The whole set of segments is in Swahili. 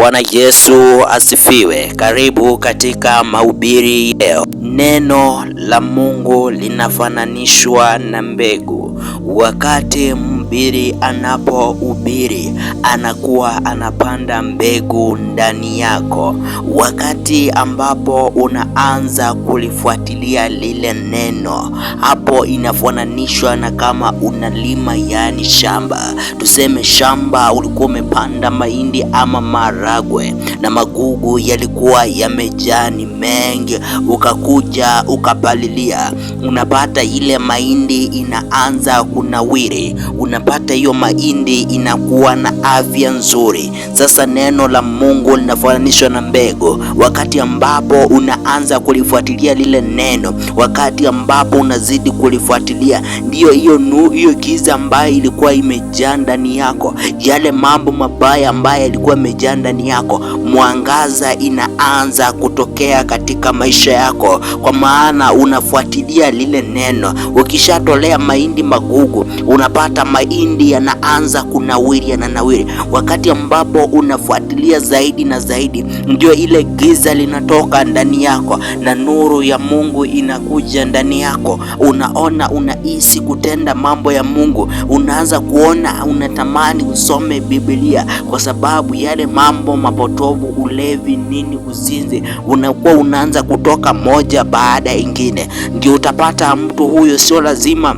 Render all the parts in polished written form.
Bwana Yesu asifiwe. Karibu katika mahubiri leo. Neno la Mungu linafananishwa na mbegu. Wakati mhubiri anapohubiri, anakuwa anapanda mbegu ndani yako. Wakati ambapo unaanza kulifuatilia lile neno, hapo inafananishwa na kama unalima, yaani shamba. Tuseme shamba ulikuwa umepanda mahindi ama maharagwe na magugu yalikuwa yamejaa ni mengi, ukakuja ukapalilia, unapata ile mahindi inaanza kunawiri, unapata hiyo mahindi inakuwa na afya nzuri. Sasa neno la Mungu linafananishwa na mbegu. Wakati ambapo unaanza kulifuatilia lile neno, wakati ambapo unazidi kulifuatilia, ndiyo hiyo hiyo giza ambayo ilikuwa imejaa ndani yako, yale mambo mabaya ambayo yalikuwa yamejaa ndani yako, mwangaza inaanza kutokea katika maisha yako, kwa maana unafuatilia lile neno. Ukishatolea mahindi magugu, unapata mahindi yanaanza kunawiri, yananawiri. Wakati ambapo unafuatilia zaidi na zaidi, ndio ile giza linatoka ndani yako na nuru ya Mungu inakuja ndani yako. Unaona, unahisi kutenda mambo ya Mungu, unaanza kuona, unatamani usome Biblia kwa sababu yale mambo mapotovu, ulevi, nini, uzinzi, unakuwa unaanza kutoka moja baada ya ingine. Ndio utapata mtu huyo, sio lazima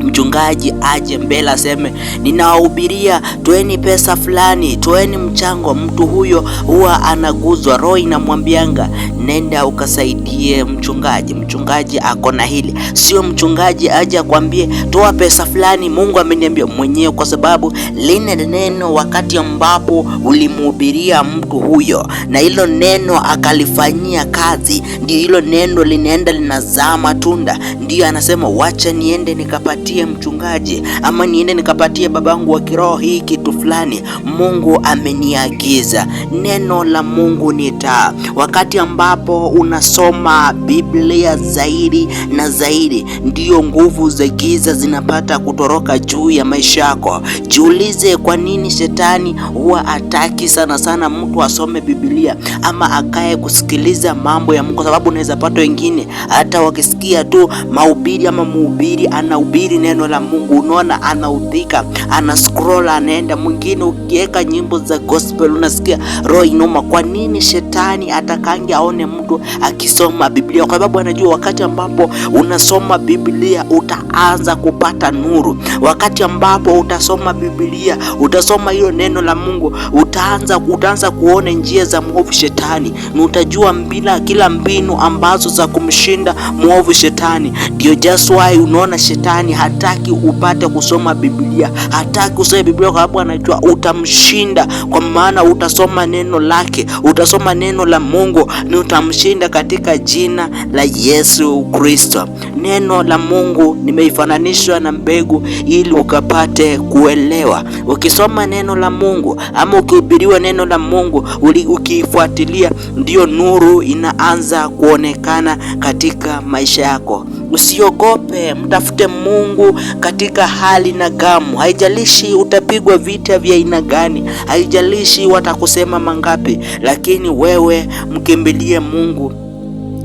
mchungaji aje mbele aseme ninawahubiria, toeni pesa fulani, toeni mchango. Mtu huyo huwa anaguzwa, roho inamwambianga nenda ukasaidie mchungaji, mchungaji ako na hili. Sio mchungaji aje akwambie toa pesa fulani, Mungu ameniambia mwenyewe, kwa sababu lile neno wakati ambapo ulimhubiria mtu huyo na hilo neno akalifanyia kazi, ndio hilo neno linaenda linazaa matunda. Ndiyo anasema wacha niende nikapatie mchungaji ama niende nikapatie babangu wa kiroho hii kitu fulani, Mungu ameniagiza. Neno la Mungu ni taa. Wakati ambapo unasoma Biblia zaidi na zaidi, ndiyo nguvu za giza zinapata kutoroka juu ya maisha yako. Jiulize, kwa nini shetani huwa hataki sana sana mtu asome Biblia ama akae kusikiliza mambo ya Mungu? Kwa sababu unaweza pata wengine hata wakisikia tu mahubiri ama mhubiri anahubiri neno la Mungu, unaona anaudhika, ana scroll anaenda. Mwingine ukiweka nyimbo za gospel unasikia roho inoma. Kwa nini shetani atakange aone mtu akisoma Biblia? Kwa sababu anajua wakati ambapo unasoma Biblia utaanza kupata nuru. Wakati ambapo utasoma Biblia, utasoma hilo neno la Mungu, utaanza kuona njia za mwovu shetani, na utajua mbila kila mbinu ambazo za kumshinda mwovu shetani. Ndio just why unaona shetani hataki upate kusoma Biblia, hataki usome Biblia kwa sababu anajua utamshinda, kwa maana utasoma neno lake, utasoma neno la Mungu na utamshinda katika jina la Yesu Kristo. Neno la Mungu nimeifananishwa na mbegu ili ukapate kuelewa. Ukisoma neno la Mungu ama ukihubiriwa neno la Mungu, ukiifuatilia, ndiyo nuru inaanza kuonekana katika maisha yako. Usiogope, mtafute Mungu katika hali na gamu. Haijalishi utapigwa vita vya aina gani, haijalishi watakusema mangapi, lakini wewe mkimbilie Mungu,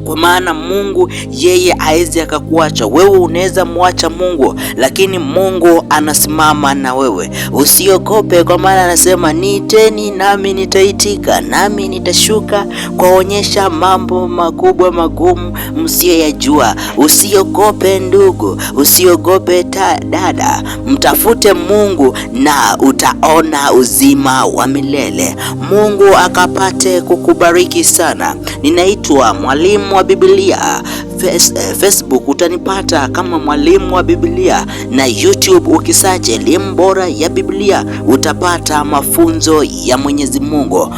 kwa maana Mungu yeye haezi akakuacha wewe. Unaweza mwacha Mungu, lakini Mungu anasimama na wewe. Usiogope, kwa maana anasema niiteni, nami nitaitika, nami nitashuka kuwaonyesha mambo makubwa magumu msiyoyajua. Usiogope ndugu, usiogope dada, mtafute Mungu na utaona uzima wa milele. Mungu akapate kukubariki sana. Ninaitwa Mwalimu wa Biblia. Facebook utanipata kama Mwalimu wa Biblia, na YouTube ukisearch elimu bora ya Biblia utapata mafunzo ya Mwenyezi Mungu.